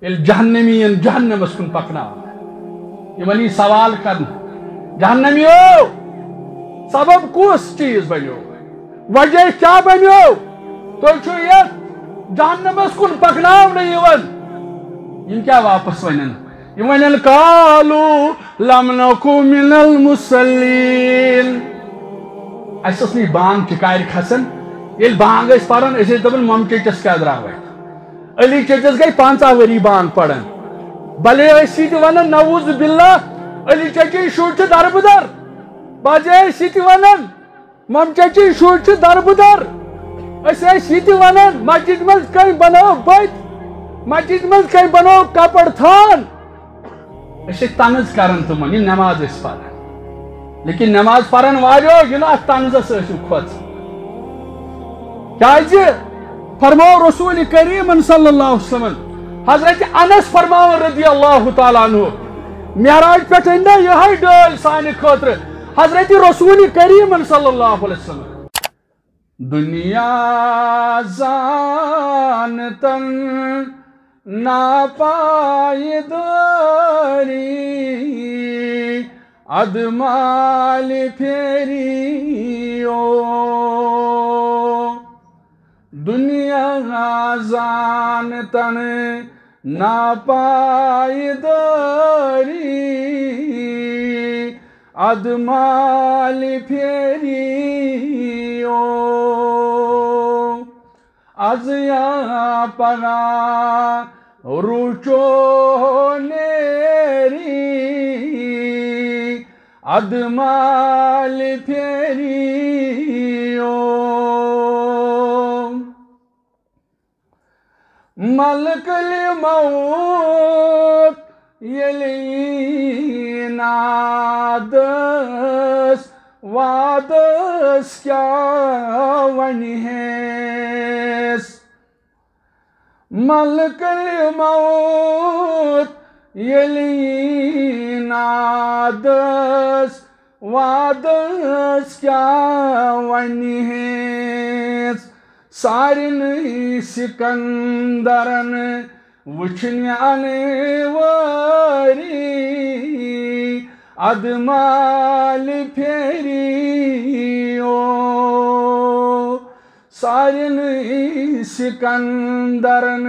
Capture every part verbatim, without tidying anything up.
ییٚلہِ جہنمی یِن جہنمس کُن پکناونہٕ، یِمن یی سوال کرنہٕ، جہنمیو، سبب کُس چیٖز بنیو؟ وجہ کیٛاہ بنیو؟ تُہۍ چھِو یتھ جہنمس کُن پکناونہٕ یِوان۔ یِم کیٛاہ واپس ونن؟ یِم ونن، "قالوا لم نک من المصلین۔" اسہِ ٲس نہٕ یہِ بانگ چکارِ کھسان۔ ییٚلہِ بانگ ٲسۍ پران، أسۍ ٲسۍ دپان، "مۄمہٕ چچس کیٛاہ درٛاو اتہِ؟" علی چچس گٔے پنٛژاہ ؤری بانگ پران۔ بلے ٲسۍ یہِ تہِ ونان، نعوذ باللہ، علی چچٕنۍ شُرۍ چھِ دربٕدر۔ بجے ٲسۍ یہِ تہِ ونان، مۄمہٕ چچٕنۍ شُرۍ چھِ دربٕدر۔ أسۍ ٲسۍ یہِ تہِ ونان، مسجد منٛز کٔمۍ بنٲو بٔتۍ؟ مسجد منٛز کٔمۍ بنٲو کپر تھان؟ أسۍ ٲسۍ طنز کران تِمن، یِم نماز ٲسۍ پران۔ لیکن نماز پرن والیو، یہِ نہٕ اتھ طنزس ٲسِو کھوژان۔ کیازِ؟ فرموو رسول کریمن صلی اللہ علیہ وسلمن، حضرت انس فرماوان رضی اللہ تعالیٰ عنہ، معراج پٮ۪ٹھ أنۍ نہ یِہے ڈٲلۍ سانہِ خٲطرٕ حضرت رسول کریمن صلی اللہ علیہ وسلم۔ دنیا زانتن ناپائیداری، ادمال پھیری او۔ دنیا زانتن ناپائیداری، ادمال پھیری او۔ از یا پگاہ روچو نیری، ادمال پھیری او۔ ملک الموت ییٚلہِ یی نادس، وادس کیٛاہ ونہِ ہیس؟ ملک الموت ییٚلہِ یی نادس، وادس کیٛاہ ونہِ ہیس؟ سارنٕے سکندرن وٕچھنہِ انوٲری، ادمال پھیری او۔ سارنٕے سکندرن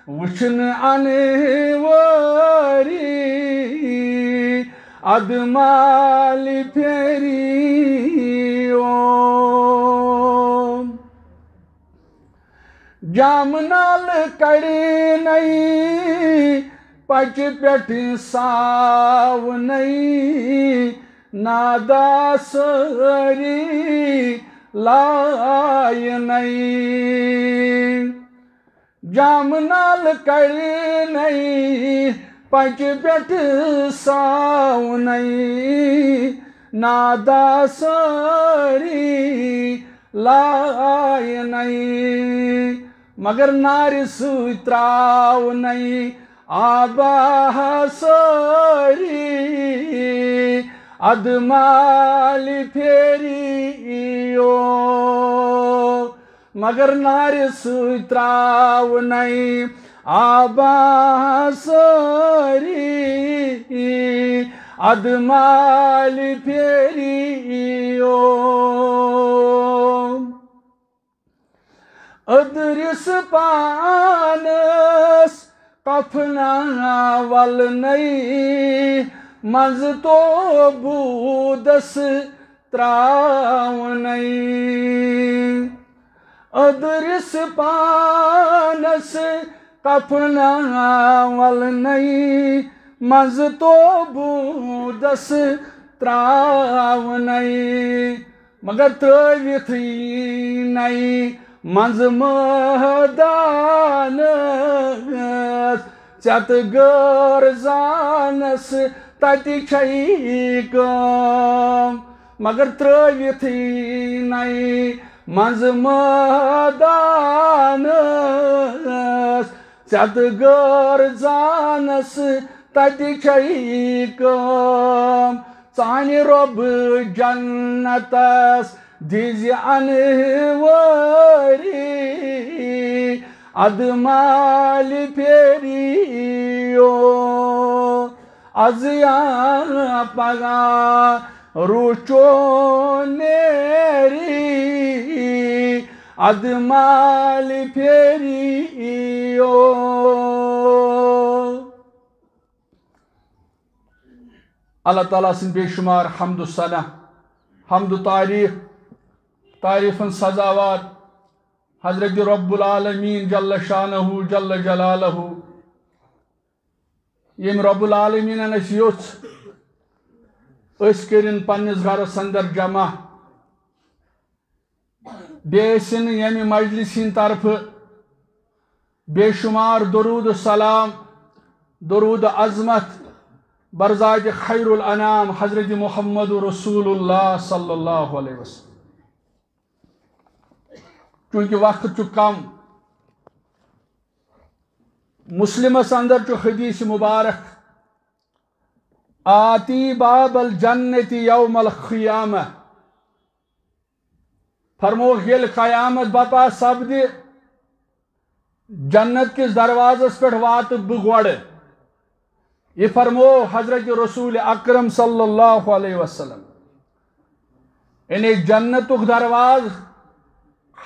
وٕچھنہٕ انوٲری، ادمال پھیری او۔ جامنال کڑنَے پچہِ پٮ۪ٹھ ساونَے، نادا سٲری لاینَے۔ جامنال کڑنَے پچہِ پٮ۪ٹھ ساونَے، نادا سٲری لاینَے۔ مگر نارِ سۭتۍ ترٛاونَے آبا سٲری، ادمال پھیری او۔ مگر نارِ سۭتۍ ترٛاونَے آبا سٲری، ادمال پھیری او۔ ادرس پانس کفنہ ولنَے، منٛزٕ توبوٗدس ترٛاونَے۔ ادرس پانس کفنہ ولنَے، منٛزٕ توبوٗدس ترٛاونَے۔ مگر ترٛٲوِتھ یی نَے منٛزٕ مٲدانس، ژےٚ تہٕ غٲر زانس تتہِ چھَے کٲم۔ مگر ترٛٲوِتھ یی نَے منٛزٕ مٲدانس، ژےٚ تہٕ غٲر زانس تتہِ چھَے کٲم۔ ژانہِ رۄب جنتس دِزِ انوٲری، ادٕ مالہِ پھیریو، از یا پگاہ روچو نیری، ادٕ مالہِ پھیریو۔ اللہ تعالیٰ سٕنٛدۍ بے شمار حمد و ثنا، حمد و تعریف، تعریفن سزاوار حضرت رب العالمین جل شانہ جل جلالہ، ییٚمۍ رب العالمینن اسہِ یوٚژھ أسۍ کٔرِن پننِس گرس اندر جمع، بیٚیہِ ٲسِن ییٚمہِ مجلس ہٕنٛدِ طرفہٕ بے شمار درود و سلام، درود و عظمت برذات خیر الانام حضرت محمد رسول اللہ صلی اللہ علیہ وسلم۔ چونکہ وقت چھُ کم، مسلمس اندر چھُ حدیث مبارک، آتی باب الجنت یوم القیامہ، فرمووُکھ، ییٚلہِ قیامت بپا سپدِ، جنت کِس دروازس پٮ۪ٹھ واتہٕ بہٕ گۄڈٕ۔ یہِ فرموو حضرت رسول اکرم صلی اللہ علیہ وسلم۔ یعنی جنتُک دروازٕ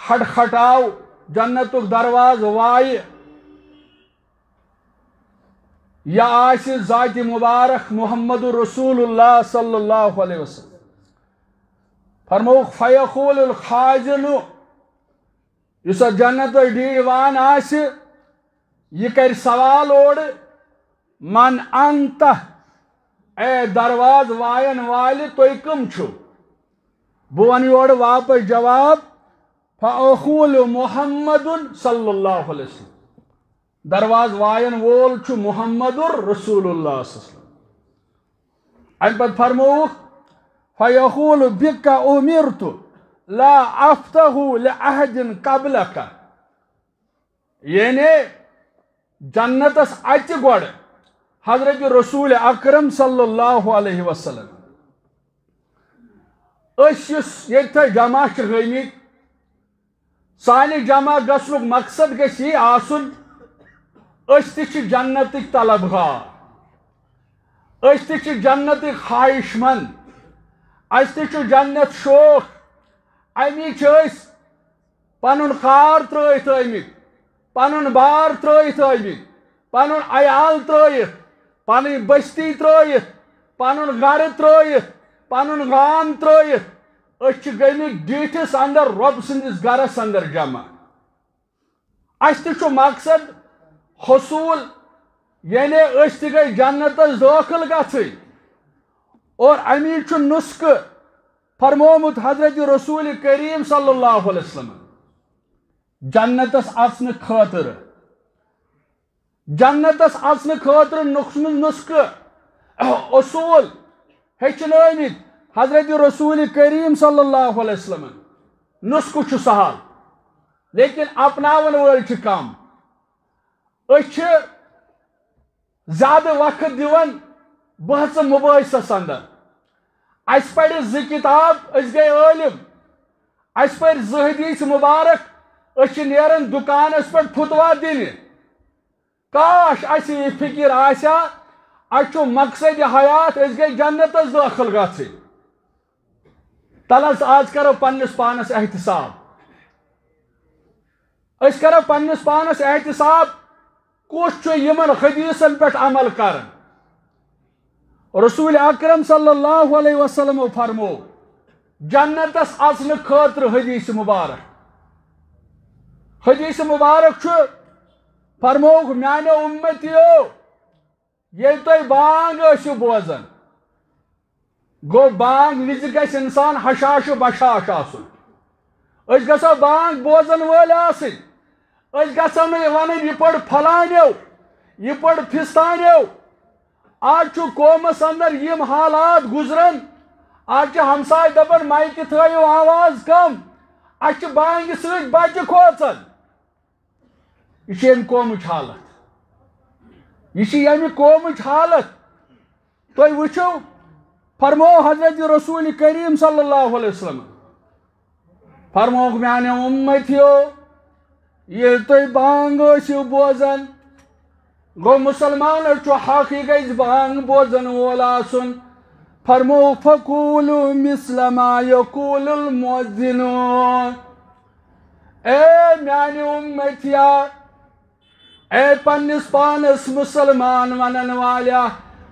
کھٹکھٹاو، جنتُک دروازٕ وایہِ، یا آسہِ ذات مبارک محمد رسول اللہ صلی اللہ علیہ وسلم۔ فرمووُکھ، فیقول الخازن، یُس اتھ جنتس ڈیٖوان آسہِ، یہِ کرِ سوال اورٕ، من انت؟ اے درواز واین والہِ، تُہۍ کٕم چھِو؟ بہٕ ونہٕ یورٕ واپس جواب، فاقول محمد صلی اللہ علیہ وسلم۔ درواز واین وول چھُ محمد رسول اللہ صلی اللہ علیہ وسلم۔ امہِ پتہٕ فرمووُکھ، فیقول بک امرت لا افتح لأحد قبلک۔ یعنی جنتس اژِ گۄڈٕ حضرت رسول اکرم صلی اللہ علیہ وسلم۔ أسۍ یُس ییٚتہِ جمع چھِ گٔمٕتۍ، سانہِ جمع گژھنُک مقصد گژھِ یی آسُن، أسۍ تہِ چھِ جنتٕکۍ طلبگار، أسۍ تہِ چھِ جنتٕکۍ خواہش مند، اَسہِ تہِ چھُ جنت شوق۔ اَمی چھِ أسۍ پنُن کار ترٲوِتھ آمٕتۍ، پنُن بار ترٲوِتھ آمٕتۍ، پنُن عیال ترٲوِتھ، پنٕنۍ بستی ترٲوِتھ، پنُن گرٕ ترٲوِتھ، پنُن گام ترٲوِتھ۔ أسۍ چھِ گٔمٕتۍ ڈیٖٹھِس اندر، رۄب سٕنٛدِس گرس اندر جمع۔ اَسہِ تہِ چھُ مقصد حصوٗل، یعنی أسۍ تہِ گٔے جنتس دٲخل گژھٕنۍ۔ اور اَمی چھُ نسخہٕ فرمومُت حضرت رسول کریم صلی اللہ علیہ وسلم جنتس اژنہٕ خٲطرٕ۔ جنتس اژنہٕ خٲطرٕ نُقص-، نسخہٕ، اصوٗل ہیٚچھنٲومٕتۍ حضرت رسول کریم صلی اللہ علیہ وسلم۔ نسخہٕ چھُ سہل، لیکن اپناون وٲلۍ چھِ کم۔ أسۍ چھِ زیادٕ وقت دِوان بحث مباحثس اندر۔ اسہِ پرِ زٕ کتاب، أسۍ گٔے عٲلم۔ اسہِ پرِ زٕ حدیث مبارک، أسۍ چھِ نیران دُکانس پٮ۪ٹھ فتوا دِنہِ۔ کاش اسہِ یہِ فکر آسہِ ہا، اسہِ چھُ مقصد حیات، أسۍ گٔے جنتس دٲخل گژھٕنۍ۔ تلہٕ حظ، آز کرو پننِس پانس احتساب۔ أسۍ کرو پننِس پانس احتساب، کُس چھُ یِمن حدیثن پٮ۪ٹھ عمل کران؟ رسول اکرم صلی اللہ علیہ وسلم فرمو، جنتس اژنہٕ خٲطرٕ حدیث مبارک۔ حدیث مبارک چھُ، فرمووُکھ، میانیو امتیو، ییٚلہِ تُہۍ بانگ ٲسِو بوزان، گوٚو، بانگ وِزِ گژھِ انسان ہشاش و بشاش آسُن۔ أسۍ گژھو بانگ بوزن وٲلۍ آسٕنۍ۔ أسۍ گژھو نہٕ یہِ ونٕنۍ، یہِ پٔر پھلانیو، یہِ پٔر پھستانیو۔ آز چھُ قومس اندر یِم حالات گُزران، آز چھِ ہمساے دپان، مایکہِ تھٲیِو آواز کم، اسہِ چھِ بانگہِ سۭتۍ بچہِ کھوژان۔ یہِ چھِ ییٚمہِ قومٕچ حالت۔ یہِ چھِ ییٚمہِ قومٕچ حالت۔ تُہۍ وٕچھِو، فرموو حضرت رسول کریم صلی اللہ علیہ وسلم، فرمووُکھ، میانیو امتیو، ییٚلہِ تُہۍ بانگ ٲسِو بوزان، گوٚو، مُسلمانس چھُ حق، یہِ گژھِ بانگ بوزن وول آسُن۔ فرمو، "فقولوا مثل ما یقول المؤذن"۔ اے میانہِ اُمتیا، اے پننِس پانس مُسلمان ونن والیا،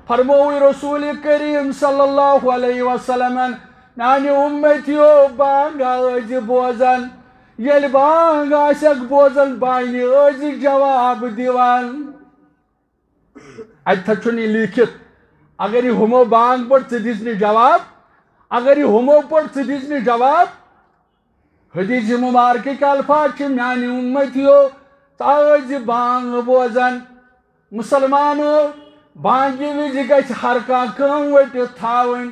فرمووُے رسول کریم صلی اللہ علیہ وسلمن، "میانہِ اُمتیو، بانگ ٲسۍ زِ بوزان، ییٚلہِ بانگ آسٮ۪کھ بوزان، بانگہِ ٲسۍ زِ جواب دِوان۔" اتہِ تھا چھُنہٕ یہِ لیٖکھِتھ، اگر یہِ ہُمو بانگ پٔر، ژٕ دِژ نہٕ جواب، اگر یہِ ہُمو پٔر، ژٕ دِژ نہٕ جواب۔ حدیث مبارکٕکۍ الفاظ چھِ، "میانہِ اُمتیو، ژٕ ٲسۍ زِ بانگ بوزان۔" مُسلمانو، بانگہِ وِزِ گژھِ ہر کانٛہہ کٲم ؤٹِتھ تھاوٕنۍ۔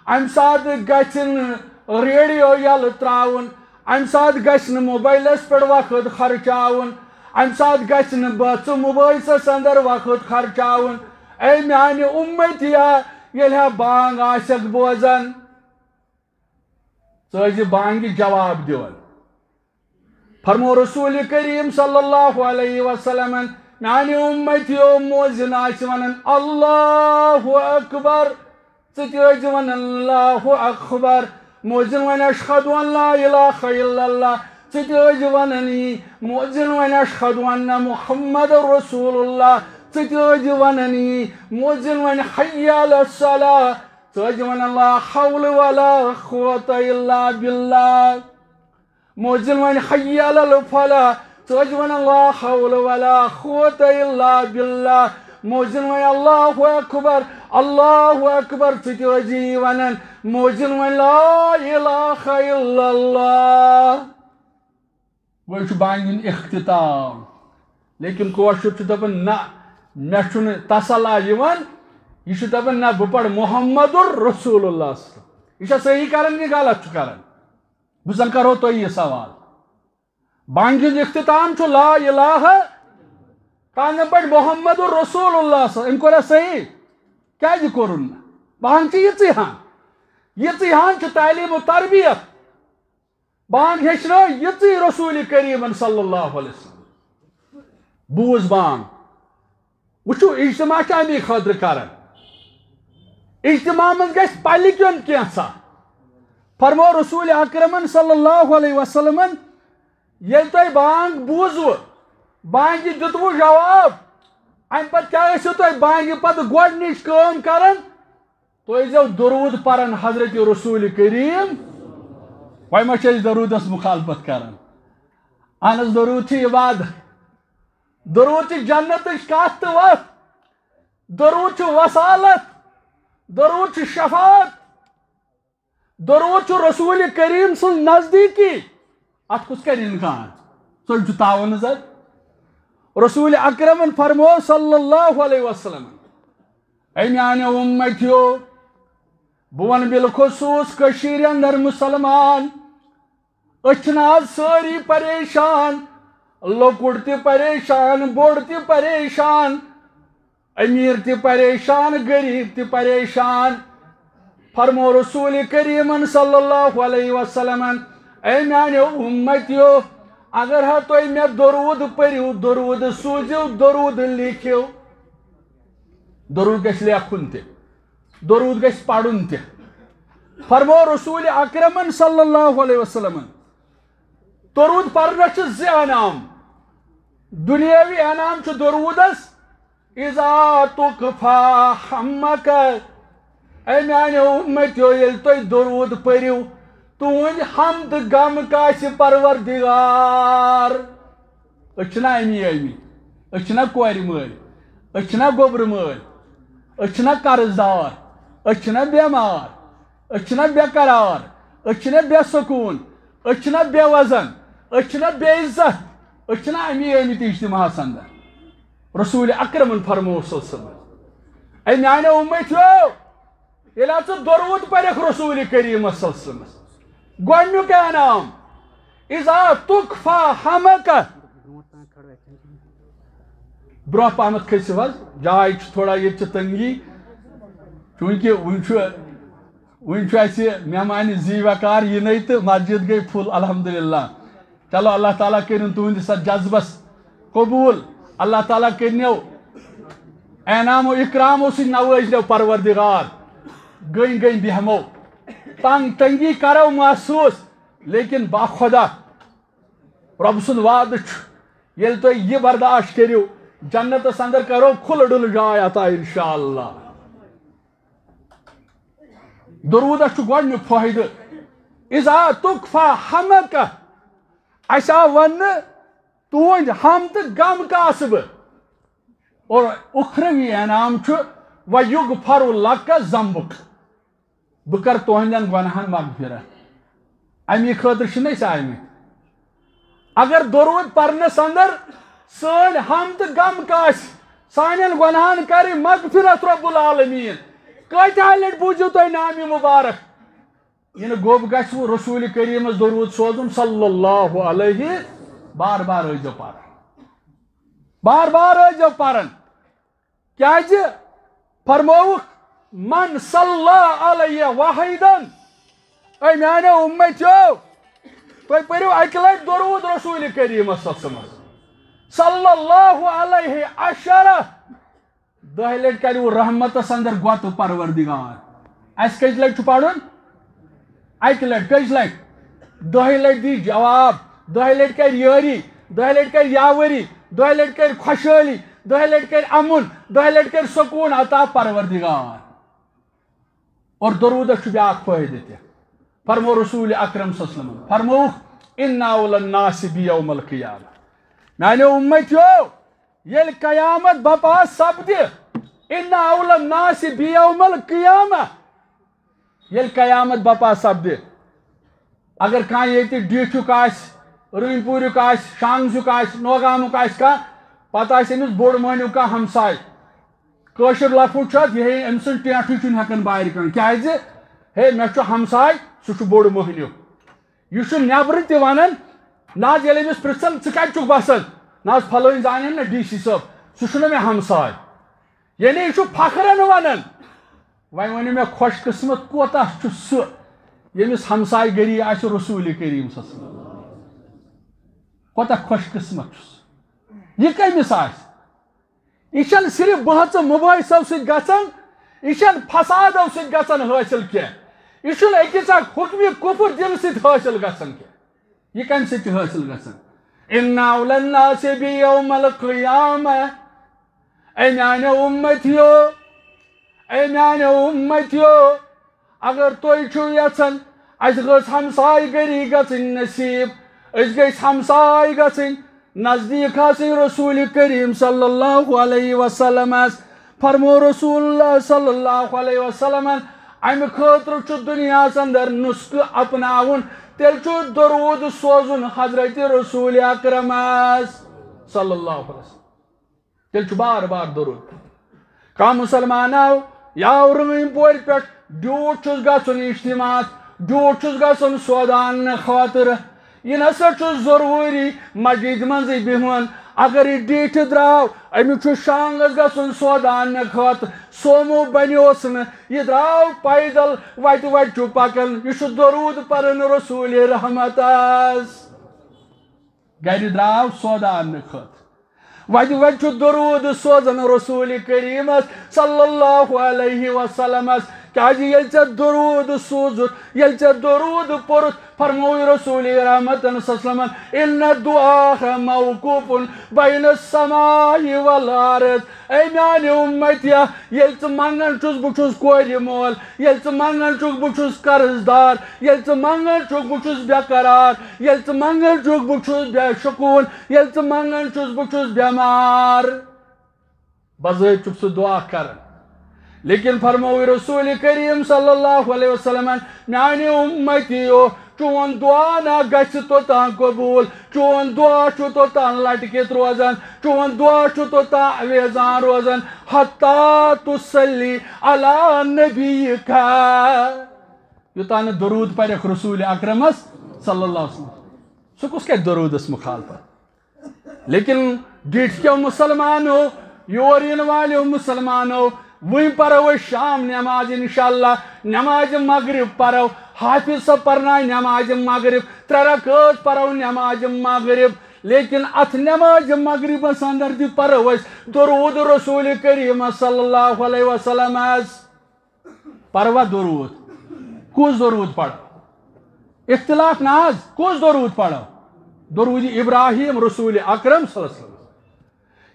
امہِ ساتہٕ گژھِ نہٕ ریڈیو یلہٕ ترٛاوُن، امہِ ساتہٕ گژھِ نہٕ موبایلس پٮ۪ٹھ وقت خرچاوُن، امہِ ساتہٕ گژھِ نہٕ بٲژٕ مُبٲحثس اندر وقت خرچاوُن۔ اے میانہِ اُمتیا، ییٚلہِ ہا بانگ آسٮ۪کھ بوزان، ژٕ ٲسۍ زِ بانگہِ جواب دِوان۔ فرمو رسول کریم صلی اللہ علیہ وسلمن، "میانہِ اُمتیو، مؤذن آسہِ ونان، 'اللہ اکبر'، ژٕ تہِ ٲسۍ زِ ونان، 'اللہ اکبر'۔ مؤذن ونہِ، 'اشہد ان لا الہ الا اللہ'، ژٕ تہِ ٲسۍ زِ ونان یی۔ مؤذن ونہِ، 'اشہد ان محمد رسول اللہ'، ژٕ تہِ ٲسۍ زِ ونان یی۔ مؤذن ونہِ، 'حی علی الصلاۃ'، ژٕ ٲسۍ زِ ونان، 'لا حول ولا قوۃ الا باللہ'۔ مؤذن ونہِ، 'حی علی الفلاح'، ژٕ ٲسۍ زِ ونان، 'لا حول ولا قوۃ الا باللہ'۔ مؤذن ونہِ، 'اللہ اکبر، اللہ اکبر'، ژٕ تہِ ٲسۍ زِ یی ونان۔ مؤذن ونہِ، 'لا الہ الا اللہ'۔ وۄنۍ چھُ بانگہِ ہُنٛد اختتام۔ لیکن کٲشُر چھُ دَپان، "نہ، مےٚ چھُنہٕ تسلا یِوان۔" یہِ چھُ دَپان، "نہ، بہٕ پَرٕ محمد رسول اللہ صلی اللہ علیہ وسلم۔" یہِ چھا صحیح کران کِنہٕ غلط چھُ کران؟ بہٕ زَن کرو تۄہہِ یہِ سوال۔ بانگہِ ہُنٛد اختتام چھُ لا الہ، تہٕ اَنہٕ پٲٹھۍ محمد رسول اللہ صلی اللہ علیہ وسلم۔ أمۍ کوٚرا صحیح؟ کیٛازِ کوٚرُن نہٕ؟ بانگ چھِ یِژٕے ہن۔ یِژٕے ہن چھِ تعلیٖم و تربیت۔ بانگ ہیٚچھنٲو یِژٕے رسول کریمن صلی اللہ علیہ وسلم۔ بوز بانگ۔ وٕچھِو، اجتماع چھِ اَمی خٲطرٕ کران۔ اجتماع منٛز گژھِ پلہِ کیوٚن کینٛژھا۔ فرموو رسول اکرمن صلی اللہ علیہ وسلمن، ییٚلہِ تۄہہِ بانگ بوٗزوٕ، بانگہِ دیُتوٕ جواب، اَمہِ پتہٕ کیٛاہ ٲسِو تُہۍ بانگہِ پتہٕ گۄڈٕنِچ کٲم کران؟ تُہۍ ٲسۍزیو درود پران حضرت رسول کریم۔ وۄنۍ ما چھِ أسۍ درودس مخالفت کران؟ اہن حظ، درود چھِ عبادت۔ درود چھِ جنتٕچ کتھ تہٕ وتھ۔ درود چھِ وصالت۔ درود چھِ شفاعت۔ درود چھُ رسول کریم سٕنٛز نزدیٖکی۔ اتھ کُس کرِ انکار؟ سُے چھُ تعاون زد۔ رسول اکرمن فرموو صلی اللہ علیہ وسلم، اے میانیو امتیو، بہٕ ونہٕ بالخصوص کٔشیٖرِ اندر مسلمان، أسۍ چھِنہٕ آز سٲری پریشان، لۄکُٹ تہِ پریشان، بوٚڑ تہِ پریشان، امیر تہِ پریشان، غریب تہِ پریشان۔ فرمو رسول کریمن صلی اللہ علیہ وسلمن، اے میانیو امتیو، اگر ہا تُہۍ مےٚ درود پٔرِو، درود سوٗزِو، درود لیکھِو، درود گژھِ لیکھُن تہِ، درود گژھِ پرُن تہِ۔ فرمو رسول اکرمن صلی اللہ علیہ وسلمن، درود پرنس چھِ زٕ انعام۔ دنیاوی انعام چھُ درودس، اذا تکفی حمک، اے میانیو امتیو، ییٚلہِ تُہۍ درود پٔرِو، تُہنٛدۍ ہم تہٕ غم کاسہِ پروردگار۔ أسۍ چھِنہ امی امی، أسۍ چھِنہ کورِ مٲلۍ، أسۍ چھِنہ گوٚبرٕ مٲلۍ، أسۍ چھِنہ قرض دار، أسۍ چھِنہ بٮ۪مار، أسۍ چھِنہ بے قرار، أسۍ چھِنہ بے سکوٗن، أسۍ چھِنہ بے وزن، أسۍ چھِنہ بے عزت، أسۍ چھِنہ امی آمٕتۍ اجتماعس اندر۔ رسول اکرمن فرموو صلی اللہ علیہ وسلم، اے میانیو امتیو، ییٚلہِ ژٕ درود پرکھ رسول کریم صلی اللہ علیہ وسلمس، گۄڈنیُک انعام، اذا تکفی حمک۔ برونٛہہ پہمتھ کھٔسِو حظ، جاے چھِ تھوڑا، ییٚتہِ چھِ تنگی، چوٗنٛکہِ وُنہِ چھُ، وُنہِ چھُ اَسہِ مہمانہِ زی وقار یِنَے تہٕ مسجد گٔے full، الحمدللہ۔ چلو، اللہ تعالیٰ کٔرِن تُہٕنٛدِس اَتھ جذبس قبوٗل۔ اللہ تعالیٰ کٔرِنو انعام و اکرامو سۭتۍ نوٲزِنو پروردگار۔ گٔنۍ گٔنۍ بیٚہمو، تنگ تنگی کرو محسوٗس، لیکن باخۄدا رۄب سُنٛد وعدٕ چھُ، ییٚلہِ تُہۍ یہِ برداشت کٔرِو، جنتس اندر کرو کھُلہٕ ڈُلہٕ جاے عطا انشاءاللہ۔ درودس چھُ گۄڈٕنیُک فٲیدٕ، اذا تکفی حمک، اسہِ آو وننہٕ تُہنٛدۍ ہم تہٕ غم کاسہٕ بہٕ۔ اور اُخروی انعام چھُ، ویغفر لک ذنبک، بہٕ کرٕ تُہنٛدٮ۪ن گۄناہن مغفرت۔ امی خٲطرٕ چھِنہٕ أسۍ آمٕتۍ۔ اگر درود پرنس اندر سٲنۍ ہم تہٕ غم کاسہِ، سانٮ۪ن گۄناہن کرِ مغفرت رب العالمین۔ کۭتیاہ لٹہِ بوٗزِو تُہۍ نامِ مبارک؟ یہِ نہٕ گوٚب گژھِ وۄنۍ رسول کریمس درود سوزُن صلی اللہ علیہ، بار بار ٲسۍزیو پران، بار بار ٲسۍزیو پران۔ کیازِ؟ فرمووُکھ، من صلی علیہ واحدن، اے میانیو امتیو، تُہۍ پٔرِو اکہِ لٹہِ درود رسول کریمس صلی اللہ علیہ وسلم۔ صلی اللہ علیہ عشرہ، دَہہِ لٹہِ کریو رحمتس اندر گۄتہٕ پروردگار۔ اسہِ کٔژِ لٹہِ چھُ پرُن؟ اکہِ لٹہِ۔ کٔژِ لٹہِ؟ دَہہِ لٹہِ دی جواب، دَہہِ لٹہِ کرِ یٲری، دَہہِ لٹہِ کرِ یاوری، دَہہِ لٹہِ کرِ خۄشحٲلی، دَہہِ لٹہِ کرِ امن، دَہہِ لٹہِ کرِ سکون عطا پروردگار۔ اور درودس چھُ بیاکھ فٲیدٕ تہِ۔ فرمو رسول اکرم صلی اللہ علیہ وسلم، فرمووُکھ، ان اول الناس بی یوم القیامہ، میانیو امتیو، ییٚلہِ قیامت بپا سپدِ، ان اول الناس بی یوم القیامہ، ییٚلہِ قیامت بپا سپدِ، اگر کانٛہہ ییٚتہِ ڈیٖٹھیُک آسہِ، رٲنۍ پوٗریُک آسہِ، شانٛگزیُک آسہِ، نوگامُک آسہِ کانٛہہ، پتہٕ آسہِ أمِس بوٚڑ مٔہنیُو کانٛہہ ہمساے، کٲشُر لفظ چھُ اتھ، یہِ ہے أمۍ سُنٛد ٹیٹھٕے چھُنہٕ ہٮ۪کان بارِ کانٛہہ۔ کیازِ؟ ہے، مےٚ چھُ ہمساے، سُہ چھُ بوٚڑ مٔہنیُو۔ یہِ چھُ نٮ۪برٕ تہِ ونان، نہ حظ، ییٚلہِ أمِس پرژھن، "ژٕ کتہِ چھُکھ بسان؟" "نہ حظ، فلٲنۍ زانن نہ ڈی سی صٲب، سُہ چھُنہ مےٚ ہمساے۔" یعنی یہِ چھُ فخرن ونان۔ وۄنۍ ؤنِو مےٚ، خۄش قسمت کوتاہ چھُ سُہ، ییٚمِس ہمسایہِ گٔری آسہِ رسول کریم صلی اللہ علیہ وسلم؟ کوتاہ خۄش قسمت چھُ سُہ۔ یہِ کٔمِس آسہِ؟ یہِ چھَنہٕ صرف بحث و مباحثو سۭتۍ گژھان، یہِ چھَنہٕ فسادو سۭتۍ گژھان حٲصِل کینٛہہ۔ یہِ چھُنہٕ أکِس اکھ حکمِ کفر دِنہٕ سۭتۍ حٲصِل گژھان کینٛہہ۔ یہِ کَمہِ سۭتۍ چھُ حٲصِل گژھان؟ ان اول الناس بی یوم القیامہ۔ اے میانیو امتیو، اے میانیو امتیو، اگر تُہۍ چھِو یژھان اسہِ گٔژھ ہمسایہِ گٔری گژھٕنۍ نصیب، أسۍ گٔژھۍ ہمسایہِ گژھٕنۍ، نزدیٖک آسٕنۍ رسول کریم صلی اللہ علیہ وسلمس، فرمو رسول اللہ صلی اللہ علیہ وسلمن، امہِ خٲطرٕ چھُ دُنیاہس اندر نسخہٕ اپناوُن، تیٚلہِ چھُ درود سوزُن حضرت رسول اکرمس صلی اللہ علیہ وسلم۔ تیٚلہِ چھُ بار بار درود۔ کانٛہہ مسلمان آو، یا رٲنۍ پورِ پٮ۪ٹھ ڈیوٗٹھ چھُس گژھُن اجتماعس، ڈیوٗٹھ چھُس گژھُن سودا اننہٕ خٲطرٕ۔ یہِ نسا چھُ ضروٗری مسجد منٛزٕے بِہُن۔ اگر یہِ ڈیٖٹھِ درٛاو، أمِس چھُ شانٛگس گژھُن سودا اننہٕ خٲطرٕ، سومو بنیوس نہٕ، یہِ درٛاو پیدل، وتہِ وتہِ چھُ پکان، یہِ چھُ درود پران رسول رحمتس۔ گرِ درٛاو سودا اننہٕ خٲطرٕ۔ وتہِ وتہِ چھُ درود سوزان رسول کریمس صلی اللہ علیہ وسلمس۔ کیازِ ییٚلہِ ژےٚ درود سوٗزُتھ، ییٚلہِ ژےٚ درود پوٚرُتھ، فرمووُے رسول رحمتن صلی اللہ علیہ وسلمن، ان الدعاء موقوف بین السماء والارض۔ اے میانہِ امتیا، ییٚلہِ ژٕ منگان چھُس، بہٕ چھُس کورِ مول، ییٚلہِ ژٕ منگان چھُکھ، بہٕ چھُس قرض دار، ییٚلہِ ژٕ منگان چھُکھ، بہٕ چھُس بے قرار، ییٚلہِ ژٕ منگان چھُکھ، بہٕ چھُس بے شکوٗن، ییٚلہِ ژٕ منگان چھُس، بہٕ چھُس بٮ۪مار۔ بظٲہِر چھُکھ ژٕ دُعا کران، لیکن فرمووُے رسول کریم صلی اللہ علیہ وسلمن، میانہِ امتیو، چون دُعا نہ گژھِ توٚتام قبوٗل، چون دُعا چھُ توٚتام لٹکِتھ روزان، چون دُعا چھُ توٚتام اویزان روزان، حتی تصلی علی نبیک۔ یوٚتام نہٕ درود پرکھ رسول اکرمس صلی اللہ علیہ وسلم۔ سُہ کُس کرِ درودس مخالفت؟ لیکن ڈیٹھ کیو مسلمانو، یور یِن والیو مسلمانو، وۄنۍ پرو أسۍ شام نماز انشاءاللہ، نماز مغرب پرو، حافظ صٲب پرنایہِ نماز مغرب، ترٛےٚ رکعت پرو نماز مغرب۔ لیکن اتھ نماز مغربس اندر تہِ پرو أسۍ درود رسول کریم صلی اللہ علیہ وسلم۔ پروا درود؟ کُس درود پرو؟ اختلاف نہ حظ، کُس درود پرو؟ درود ابراہیم رسول اکرم صلی اللہ علیہ وسلم۔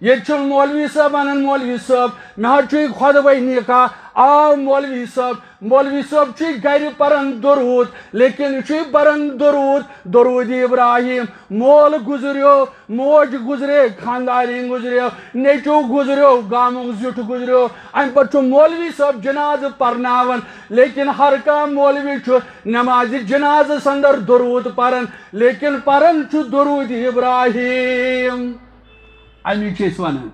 ییٚتہِ چھُ مولوی صٲب ونان، مولوی صٲب، مےٚ حظ چھُ یہِ خۄدوَے نکاح۔ آو مولوی صٲب، مولوی صٲب چھُ گرِ پران درود، لیکن یہِ چھُ پران درود، درود ابراہیم، مول گُزریو، موج گُزرے، خاندارین گُزریو، نیٚچو گُزریو، گامُک زیُٹھ گُزریو۔ امہِ پتہٕ چھُ مولوی صٲب جنازٕ پرناوان، لیکن ہر کانٛہہ مولوی چھُ نمازِ جنازس اندر درود پران، لیکن پران چھُ درود ابراہیم۔ امی چھِ أسۍ ونان،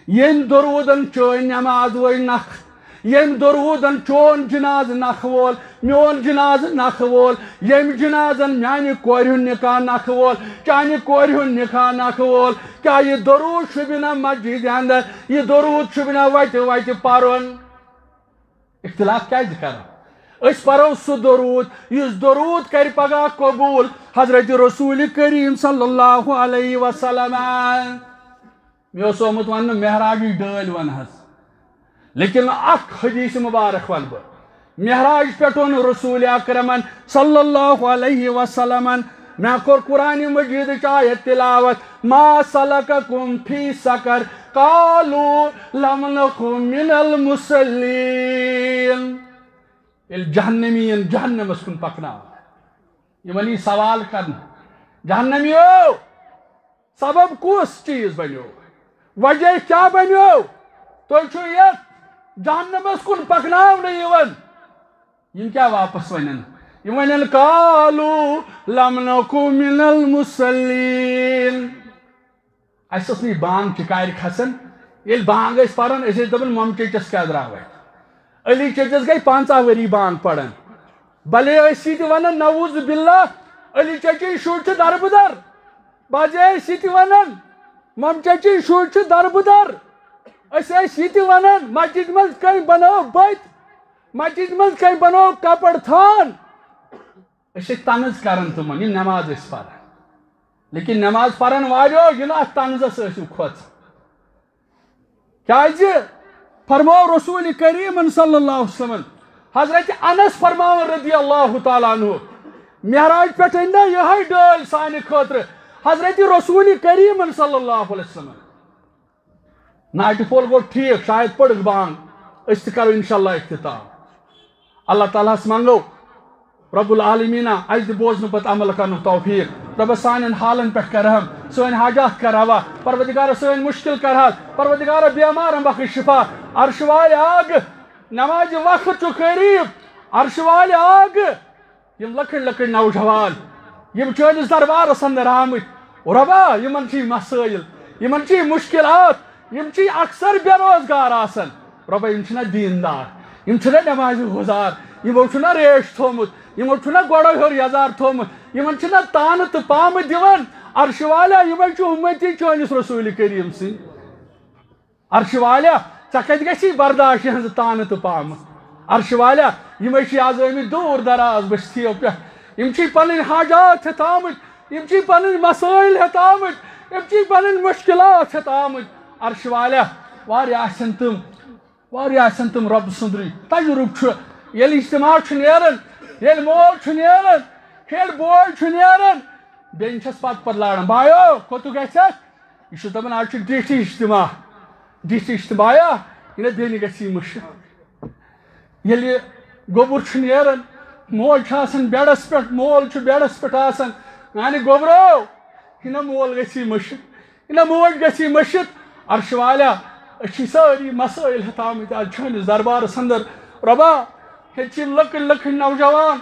ییٚمۍ درودن چٲنۍ نماز وٲے نکھ، ییٚمۍ درودن چون جنازٕ نکھ وول، میون جنازٕ نکھ وول، ییٚمۍ جنازن میانہِ کورِ ہُنٛد نکاح نکھ وول، چانہِ کورِ ہُنٛد نکاح نکھ وول، کیٛاہ یہِ درود چھُ بنا مسجدِ اندر، یہِ درود چھُ بنا وتہِ وتہِ پرُن؟ اختلاف کیازِ کرو؟ أسۍ پرو سُہ درود یُس درود کرِ پگاہ قبول حضرت رسول کریم صلی اللہ علیہ وسلم۔ مےٚ اوس آمُت وننہٕ معراجٕچ ڈٲلۍ ون حظ، لیکن اکھ حدیث مبارک ونہٕ بہٕ۔ معراج پٮ۪ٹھ اوٚن رسول اکرمن صلی اللہ علیہ وسلمن، مےٚ کوٚر قرآن مجیدٕچ آیت تلاوت، "ما سلککم فی سقر؟ قالوا لم نک من المصلین۔" ییٚلہِ جہنمی یِن جہنمس کُن پکناونہٕ، یِمن یی سوال کرنہٕ، جہنمیو، سبب کُس چیز بنیو؟ وجہ کیا بنیو؟ تُہۍ چھِو یتھ جہنمس کُن پکناونہٕ یِوان۔ یِم کیا واپس ونن؟ یِم ونن، "قالوا لم نک من المصلین۔" اسہِ ٲس نہٕ یہِ بانگ چکارِ کھسان۔ ییٚلہِ بانگ ٲسۍ پران، أسۍ ٲسۍ دپان، "مۄمہٕ چچس کیٛاہ درٛاو اتہِ؟" علی چچس گٔے پنٛژاہ ؤری بانگ پران۔ بلے ٲسۍ یہِ تہِ ونان، "نعوذ باللہ، علی چچِنۍ شُرۍ چھِ دربٕدر۔" بجے ٲسۍ یہِ تہِ ونان، "مۄمہٕ چچِنۍ شُرۍ چھِ دربٕدر۔" أسۍ ٲسۍ یہِ تہِ ونان، "مسجد منٛز کٔمۍ بنٲو بٔتۍ؟ مسجد منٛز کٔمۍ بنوو کپر تھان؟" أسۍ ٲسۍ طنز کران تِمن، یِم نماز ٲسۍ پران۔ لیکن نماز پرن والیو، یہِ نہٕ اتھ طنزس ٲسِو کھوژان۔ کیازِ؟ فرموو رسول کریمن صلی اللہ علیہ وسلمن، حضرت انس فرماوان رضی اللہ تعالیٰ عنہ، معراج پٮ۪ٹھ أنۍ نا یِہے ڈٲلۍ سانہِ خٲطرٕ حضرت رسول کریمن صلی اللہ علیہ وسلمن۔ ناٹہِ پھوٚل گوٚو ٹھیٖک، شاید پٔرٕکھ بانگ، أسۍ تہِ کرو انشاءاللہ افتتاح۔ اللہ تعالیٰ ہس منگو رب العالمیٖنہ اسہِ دِ بوزنہٕ پتہٕ عمل کرنُک توفیٖق۔ رۄبہ سانٮ۪ن حالن پٮ۪ٹھ کر رحم، سٲنۍ حاجات کر روا۔ پروردگارہ سٲنۍ مشکل کر حل۔ پروردگارہ بیمارن بخش شفا۔ عرش والہِ آگ، نمازِ وقت چھُ قریب۔ عرش والہِ آگ، یِم لۄکٕٹۍ لۄکٕٹۍ نوجوان، یِم چٲنِس دربارس اندر آمٕتۍ، رۄبا، یِمن چھِ مسٲیل، یِمن چھِ مشکلات، یِم چھِ اکثر بے روزگار آسان۔ رۄبا، یِم چھِنہ دیندار، یِم چھِنہ نمازِ گُزار، یِمو چھُنہ ریش تھوٚومُت، یِمو چھُنہ گۄڈو ہیوٚر یزار تھوٚومُت، یِمن چھِنہ تانہٕ تہٕ پامہٕ دِوان۔ عرشہِ والیا، یِمے چھِ اُمتی چٲنِس رسول کریم سٕنٛدۍ۔ عرشہِ والیا، ژےٚ کتہِ گژھی برداش یِہنٛزٕ تانہٕ تہٕ پامہٕ؟ عرشہِ والیا، یِمے چھِ از آمٕتۍ دوٗر دراز بستیو پٮ۪ٹھ۔ یِم چھِ پنٕنۍ حاجات ہٮ۪تھ آمٕتۍ، یِم چھِ پنٕنۍ مسٲیل ہٮ۪تھ آمٕتۍ، یِم چھِ پنٕنۍ مشکلات ہٮ۪تھ آمٕتۍ۔ عرشہِ والیا، واریاہ آسن تِم، واریاہ آسن تِم رۄبہٕ سُنٛدرٕے۔ تجرُبہٕ چھُ، ییٚلہِ اجتماع چھُ نیران، ییٚلہِ مول چھُ نیران، ییٚلہِ بوے چھُ نیران، بیٚنہِ چھس پتہٕ پتہٕ لاران، "بایو، کوٚتُک گژھکھ؟" یہِ چھُ دپان، "از چھُ ڈیٹھی اجتماع، ڈیٹھی اجتماعیا، یہِ نہ بیٚنہِ گژھی مٔشِتھ۔" ییٚلہِ گوٚبُر چھُ نیران، موج چھِ آسان بیڈس پٮ۪ٹھ، مول چھُ بیڈس پٮ۪ٹھ آسان، "میانہِ گوٚبرو، یہِ نہ مول گژھی مٔشِتھ، یہِ نہ موج گژھی مٔشِتھ۔" عرشہِ والیا، أسۍ چھِ سٲری مسٲیل ہٮ۪تھ آمٕتۍ از چٲنِس دربارس اندر۔ رۄبا، ییٚتہِ چھِ یِم لۄکٕٹۍ لۄکٕٹۍ نوجوان،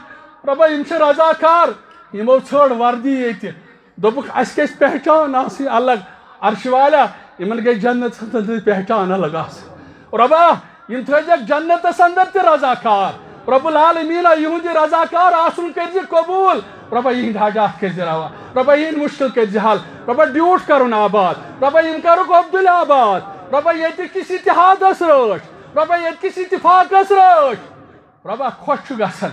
رۄبا، یِم چھِ رضاکار، یِمو ژھٲر وردی ییٚتہِ۔ دوٚپُکھ، "اَسہِ گژھِ پہچان آسٕنۍ الگ۔" عرشہِ والیا، یِمن گژھِ جنتس اندر تہِ پہچان الگ آسٕنۍ۔ رۄبا، یِم تھٲوزٮ۪کھ جنتس اندر تہِ رضاکار۔ رب العالمیٖنہ، یِہُنٛد یہِ رضاکار آسُن کٔرزِ قبوٗل۔ رۄبا، یِہِنٛدۍ حاجات کٔرزِ روا۔ رۄبا، یِہِنٛدۍ مُشکِل کٔرزِ حل۔ رۄبا، ڈیوٗٹھ کرُن آباد۔ رۄبا، یِم کرُکھ عبدُل آباد۔ رۄبا، ییٚتہِ کِس اتحادس رٲچھ۔ رۄبا ییٚتہِ کِس اتفاقس رٲچھ۔ رۄبا خۄش چھُ گژھان،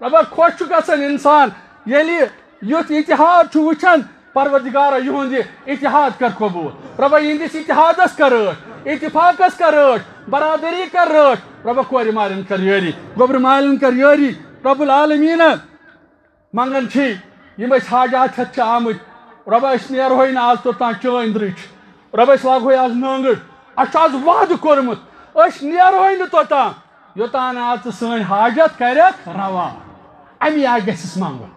رۄبا خۄش چھُ گژھان انسان ییٚلہِ یُتھ اتحاد چھُ وٕچھان، پروردگارا یِہُنٛد یہِ اتحاد کر قبول۔ رۄبا یِہنٛدِس اتحادس کر رٲچھ، اتفاقس کر رٲچھ، برادری کر رٲچھ۔ رۄبا کورِ مالٮ۪ن کر یٲری، گوٚبرِ مالٮ۪ن کر یٲری۔ رب العالمین منگان چھی، یِم أسۍ حاجات ہٮ۪تھ چھِ آمٕتۍ، رۄبا أسۍ نیرہوے نہٕ آز توٚتام چٲنۍ دٔرۍ چھِ۔ رۄبا أسۍ لاگہوے آز نٲنٛگٕر۔ اَسہِ چھُ آز وعدٕ کوٚرمُت، أسۍ نیرہوے نہٕ توٚتام، یوٚتام نہٕ آز ژٕ سٲنۍ حاجت کرکھ روا۔ اَمی آیہِ گژھِ اَسہِ منٛگُن،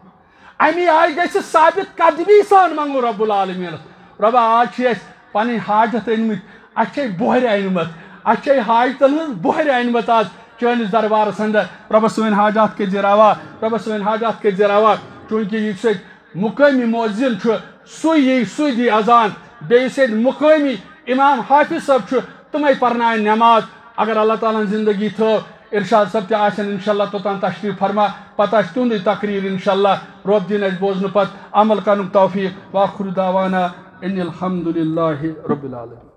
اَمی آیہِ گژھِ ثابت قدمی سان منٛگُن رب العالمینس۔ رۄبا آز چھِ اَسہِ پنٕنۍ حاجت أنمٕتۍ، اَسہِ چھے بۄہرِ أنمٕژ، اَسہِ چھے حاجتن ہٕنٛز بۄہرِ أنمٕژ آز چٲنِس دربارس اندر۔ رۄبہ سٲنۍ حاجات کٔرۍ زِ روا، رۄبہ سٲنۍ حاجات کٔرۍ زِ روا۔ چوٗنٛکہِ یُس ییٚتہِ مُقٲمی مؤذِن چھُ، سُے یی، سُے دی اذان۔ بیٚیہِ یُس ییٚتہِ مُقٲمی امام حافظ صٲب چھُ، تِمے پرناون نماز۔ اگر اللہ تعالیٰ ہن زندگی تھٲو، ارشاد صٲب تہِ آسن انشاءاللہ توٚتام تشریف فرما، پتہٕ آسہِ تِہُنٛدُے تقریر انشاءاللہ۔ رۄب دِن اَسہِ بوزنہٕ پتہٕ عمل کرنُک توفیق۔ وآخر دعوانا ان الحمد للہ رب العالمین۔